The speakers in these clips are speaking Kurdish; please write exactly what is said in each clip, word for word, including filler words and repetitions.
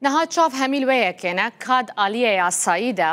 Niha çav hemî li wê yekê ne, ka di aliyê yasayî de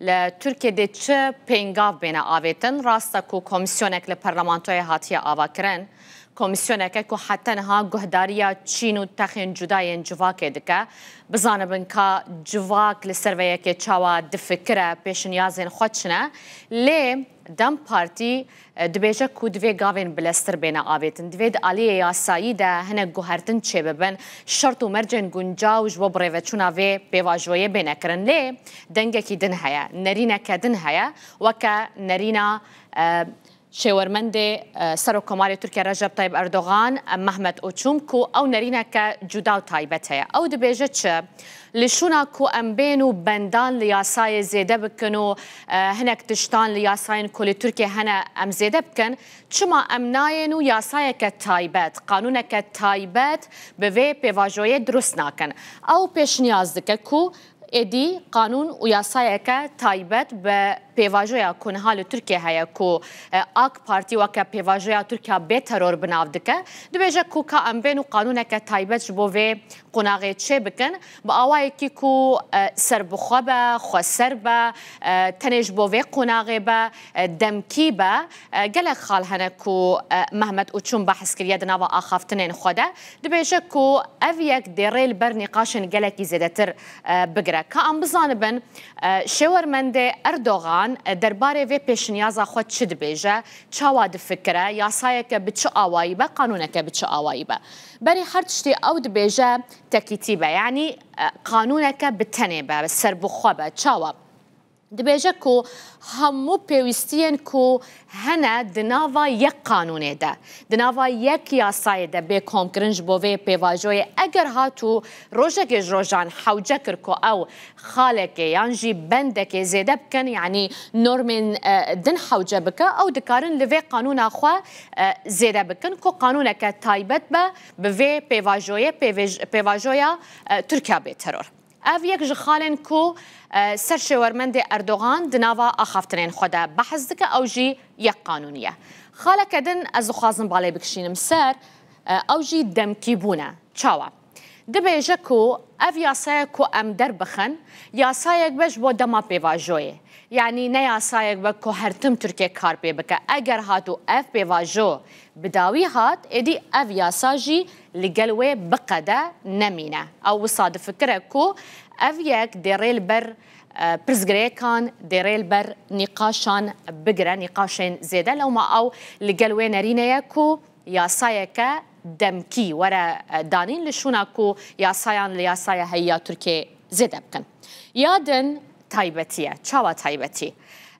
li Tirkiyê dê çi pêngav bêne avêtin. Rast e ku komîsyonek li parlamentoyê hatiye avakirin. Komîsyoneke ku heta niha guhdariya çîn û texên cuda yên civakê dike. Bizanibin ka civak li ser vê yekê çawa difikire, pêşinyazên xwe çi ne. Lê DEM Partî, e, dibêje ku divê gavên bileztir bêne avêtin. Divê di aliyê yasayî de hinek guhertin çêbibin. Şert û mercên guncaw ji bo birêveçûna vê pêvajoyê bêne kirin. Lê dengekî din heye, nerîneke din heye, weke nerîna, e, şêwermendê, e, Serokkomarê Tirkiye Recep Tayyip Erdogan, e, Mehmet Uçum, ku ew nerîneke cuda û taybet heye. Ew dibêje çi? Li şûna ku em bên û bendan li yasayê zêde bikin û, e, hinek tiştan li yasayên ku li Tirkiye hene em zêde bikin, çima em nayên û yasayeke taybet, qanûneke taybet bi vê pêvajoyê dirust nakin? Ew pêşniyaz dike ku êdî qanûn û yasayeke taybet bi pêvajoya ku niha li Tirkiye heye ku, e, AK Partî weke pêvajoya Tirkiya bê teror bi nav dike. Dibêje ku ka em bên û qanûneke taybet ji bo vê qonaxê çê bikin, bi awayekî ku, e, serbixwe be, xweser be, e, tenê ji bo vê qonaxê be, e, demkî be. E, gelek xal hene ku, e, Mehmet Uçum behs kiriye di nava axaftinên xwe de. Dibêje ku ev yek dê rê li ber nîqaşên gelekî zêdetir, e, bigire. Ka em bizanibin, e, şêwermendê Erdogan, e, derbarê vê pêşinyaza xwe çi dibêje, çawa difikire, yasayeke bi çi awayî be, qanûneke bi çi awayî be. Berî her tiştî ew dibêje tekîtî be, yanî, e, qanûneke bi tenê be, serbixwe be. Çawa? Dibêje ku hemû pêwîstiyên ku hene di nava yek qanûnê de, di nava yek yasayê de bê komkirin ji bo vê pêvajoyê, eger hat û rojekê ji rojan hewce kir ku ew xalekê yan jî bendekê zêde bikin, yanî normên, e, din hewce bike, ew dikarin li vê qanûna xwe, e, zêde bikin ku qanûneke taybet be bi vê pêvajoyê, pêvej-, pêvajoya, e, Tirkiya bê teror. Ev yek ji xalên ku, e, ser şêwermendê Erdogan di nava axaftinên xwe de behs dike, ew jî yek qanûnî ye. Xaleke din ez dixwazim balê bikişînim ser, e, ew jî demkîbûn e. Çawa? Dibêje ku ev yasaya ku em derbixin, yasayek be ji bo dema pêvajoyê. Yanî ne yasayek be ku her tim Tirkiye kar pê bike. Eger hat û ev pêvajo bi dawî hat, êdî ev yasa jî li gel wê biqede nemîne. Ew wisa difikire ku ev yek dê rê li ber, e, pirsgirêkan, dê rê li ber nîqaşan bigire, nîqaşên zêde. Lewma ew li gel wê nerîne ye ku yasayeke demkî were, e, danîn li şûna ku yasayan li yasaya heyiya Tirkiyê zêde bikin. Ya din taybetî ye. Çawa taybetî?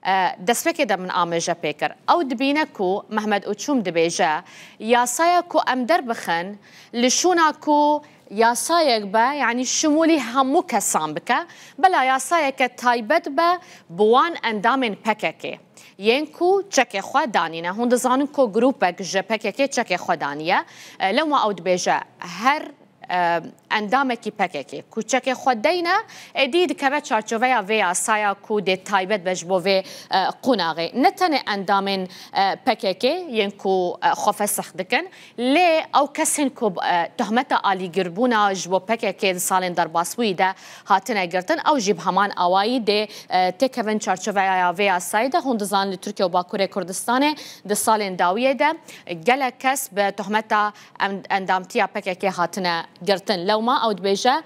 E, destpêkê de min amêje pê kir. Ew dibîne ku Mehmet Uçum dibêje, yasaya ku em derbixin, li şûna ku yasayek be, yanî şimûlî hemû kesan bike, bela yasayeke taybet be bi wan endamên P K K. Yên ku çekê xwe danîne. Hûn dizanin ku grûpek ji P K K çekê xwe daniye. E, lewma ew dibêje, her, e, endamekî P K K ku çekê xwe deyne, êdî dikeve çarçoveya vê yasaya ku dê taybet be ji bo vê, e, qonaxê. Ne tenê endamên, e, P K K yên ku, e, xwe fesix dikin, lê ew kesên ku, e, tohmeta alîgirbûna ji bo P K K di salên derbasbûyî de hatine girtin, ew jî bi heman awayî dê, e, têkevin çarçoveya vê yasayê de. Hûn dizanin li Tirkiye û Bakurê Kurdistanê di salên dawiyê de gelek kes bi tohmeta em-, endamtiya P K K hatine girtin. Lewma ew dibêje,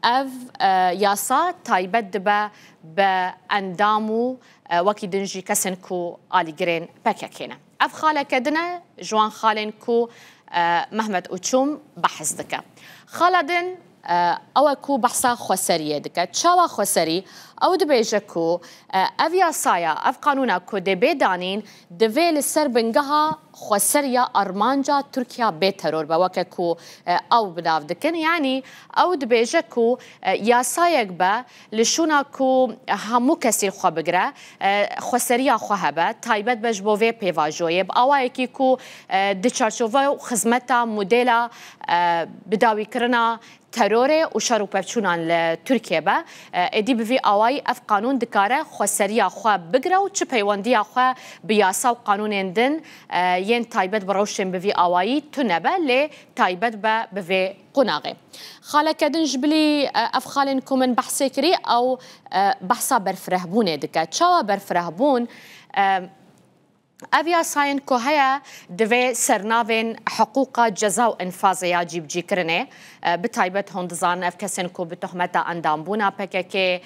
ev, e, yasa taybet dibe bi endam û, e, wekî din jî kesên ku alîgirên P K K ne. Ev xaleke din e ji wan xalên ku, e, Mehmet Uçum behs dike. Xala din, e, ew e ku behsa xweseriyê dike. Çawa xweserî? Ew dibêje ku, e, ev yasaya, ev qanûna ku dê bê danîn, divê li ser bingeha xweseriya armanca Tirkiya bê teror be, weke ku, e, ew bi nav dikin. Yanî ew dibêje ku, e, yasayek be, li şûna ku hemû kesî li xwe bigire, e, xweseriya xwe hebe, taybet be ji bo vê pêvajoyê, bi awayekî ku, e, di çarçove û xizmeta modela, e, bidawîkirina terorê û şer û pevçûnan li Tirkiye be, e, êdî bi vî awa ev qanûn dikare xweseriya xwe bigire û çi peywendiya xwe bi yasa û qanûnên din, e, yên taybet bi rewşên bi vî awayî tune be, lê taybet be bi vê qonaxê. Xaleke din ji bilî, e, ev xalên ku min behsê kirî, ew, e, behsa berfirehbûnê dike. Çawa berfirehbûn? E, Ev yasayên ku heye, divê sernavên hiqûqa ceza û enfazê ya cîbicîkirinê, e, bi taybet hûn dizanin ev kesên ku bi tohmeta endambûna P K K, e,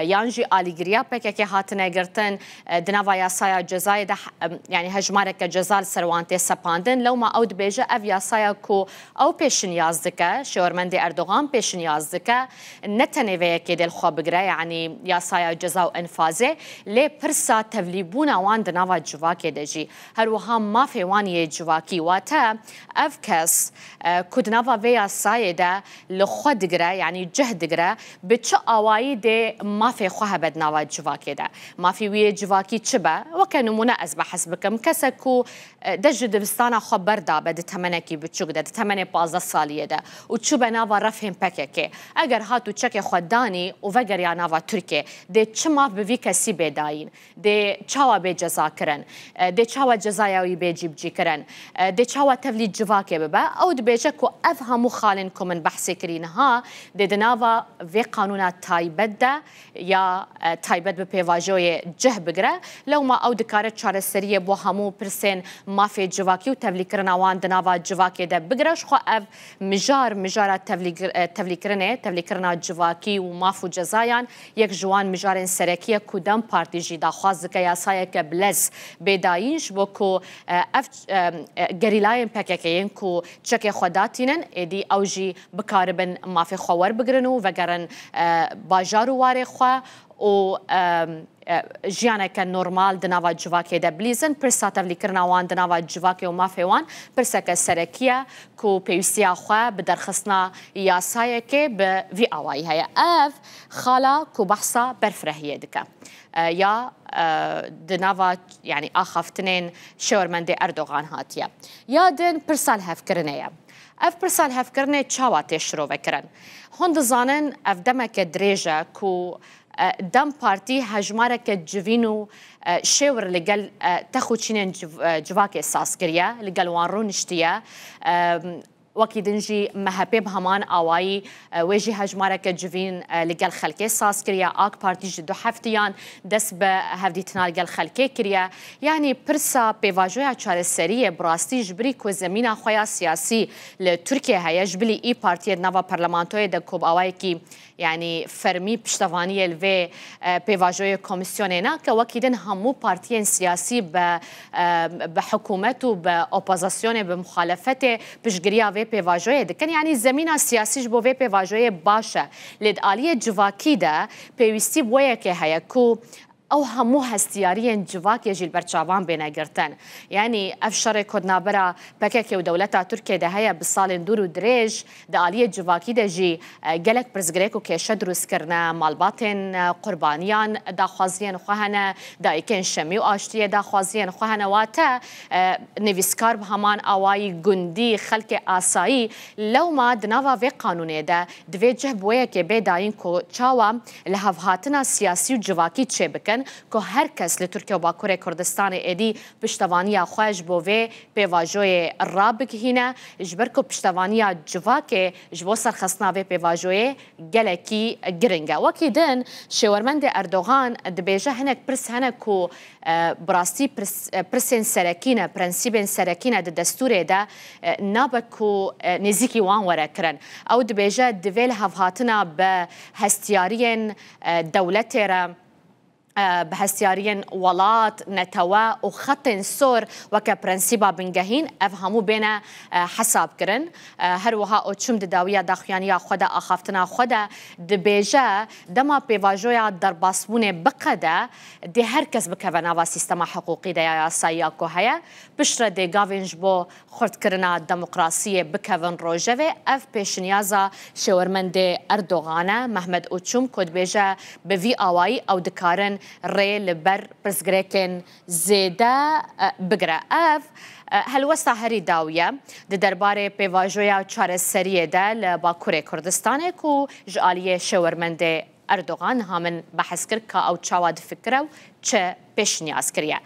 yan jî alîgiriya P K K hatine girtin, e, di nava yasaya cezayê de, e, yanî hejmareke ceza li ser wan tê sepandin. Lewma ew dibêje ev yasaya ku ew pêşinyaz dike, şêwermendê Erdogan pêşinyaz dike, ne tenê vê yekê dê li xwe bigire, yanî yasaya ceza û enfazê, lê pirsa tevlîbûna wan di nava civakê de jî, her wiha mafê wan yê civakî, wate ev kes, e, ku di nava vê yasayê de li xwe digire, yanî cih digire, bi çi awayî dê mafê xwe hebe di nava civakê de? Mafî wî yê civakî çi be? Weke nimûne ez behs bikim, kesek ku e, de ji dibistana xwe berdabe di temenekî biçûk de, di temenê pazdeh saliyê de û çûbe nava refên P K K, eger hat û çekê xwe danî û vegeriya nava Tirkiyê, dê çi maf bi vî kesî bê dayîn? Dê çawa bê cezakirin? E, dê çawa cezaya wî bê cîbicîkirin? E, dê çawa tevlî civakê bibe? Ew dibêje ku ev hemû xalên ku min behsê kirî niha, dê di nava vê qanûna taybet de ya, e, taybet bi pêvajoyê cih bigire. Lewma ew dikare çareseriyê bo hemû pirsên mafê civakî û tevlîkirina wan di nava civakê de bigire. Ji xwe ev mijar, mijara tevlîkir-, e, tevlîkirinê, tevlîkirina civakî û maf û cezayan, yek ji wan mijarên serekî ye ku DEM Partî jî daxwaz dike yasayeke bilez bê dayîn, ji bo ku, e, ev, e, e, gerîlayên P K K yên ku çekê xwe datînin, êdî ew jî bikaribin mafê xwe werbigirin û vegerin, e, bajar û warê xwe û, e, e, jiyaneke normal di nava civakê de bilîzin. Pirsa tevlîkirina wan di nava civakê û mafê wan pirseke serekî ye ku pêwîstiya xwe bi derxistina yasayekê bi vî awayî heye. Ev xala ku behsa berfirehiyê dike, e, ya, e, di nava, yanî, axaftinên şêwermendê Erdogan hatiye. Ya din pirsa lihevkirinê ye. Ev pirsa lihevkirinê çawa tê şirovekirin? Hûn dizanin ev demeke dirêj e ku, e, DEM Partî hejmareke civîn û, e, şêwir li gel, e, tex û çînên civ-, e, civakê saz kiriye, li gel wan rûniştiye. E, wekî din jî M H P bi heman awayî, e, wê jî hejmareke civîn, e, li gel xelkê saz kiriye. AK Partî ji du heftiyan dest bi hevdîtina li gel xelkê kiriye. Yanî pirsa pêvajoya çareseriyê bi rastî ji birî ku zemîna xwe ya siyasî li Tirkiye heye, ji bilî İYİ Partiyê di nava parlamentoyê de ku bi awayekî, yanî, fermî piştevaniyê li vê, e, pêvajoyê komîsyonê nake. Wekî din hemû partiyên siyasî bi, e, bi hikûmet û bi opozisyonê, bi muxalefetê piştgiriya vê pêvajoyê dikin. Yanî zemîna siyasî ji bo vê pêvajoyê baş e. Lê di aliyê civakî de pêwîstî bi wê yekê heye ku ew hemû hestiyariyên civakê jî li ber çavan bêne girtin. Yanî ev şerê ku di navbera P K K û dewleta Tirkiyê de heye bi salên dûr û dirêj, di aliyê civakî de jî, e, gelek pirsgirêk û kêşe dirûst kirine, malbatên, e, qurbaniyan daxwaziyên xwe hene, dayikên şemî û aştiyê daxwaziyên xwe hene, wate, e, nivîskar bi heman awayî, gundî, xelkê asayî. Lewma di nava vê qanûnê de divê cih bi wê yekê bê dayîn ku çawa lihevhatina siyasî û civakî çêbikin ku her kes li Tirkiye û Bakurê Kurdistanê êdî piştevaniya xwe ji bo vê pêvajoyê rabigihîne, ji ber ku piştevaniya civakê ji bo serxistina vê pêvajoyê gelekî giring e. Wekî din, şêwermendê Erdogan dibêje hinek pirs hene ku, e, bi rastî pirs-, e, pirsên serekî ne, prensîbên serekî ne di destûrê de, e, nabe ku, e, nêzîkî wan were kirin. Ew dibêje divê lihevhatina bi hestiyariyên, e, dewletê re, e, bi hestiyariyên welat, netewe û xetên sor weke prensîba bingehîn ev hemû bêne, e, hesab kirin. E, her wiha Oçum di dawiya daxuyaniya xwe de, axaftina xwe de dibêje, dema pêvajoya derbasbûnê biqede, dê her kes bikeve nava sîstema hiqûqî de ya yasayî ya ku heye, piştre dê gavên ji bo xurtkirina demokrasiyê bikevin rojevê. Ev pêşniyaza şêwermendê Erdogan e, Mehmet Oçum, ku dibêje bi vî awayî ew dikarin rê li ber pirsgirêkên zêde, e, bigire. Ev, e, helwesta herî dawî ye di derbarê pêvajoya çareseriyê de li Bakurê Kurdistanê ku ji aliyê şêwermendê Erdogan niha min behs kir ka ew çawa difikire û çi pêşniyaz kiriye.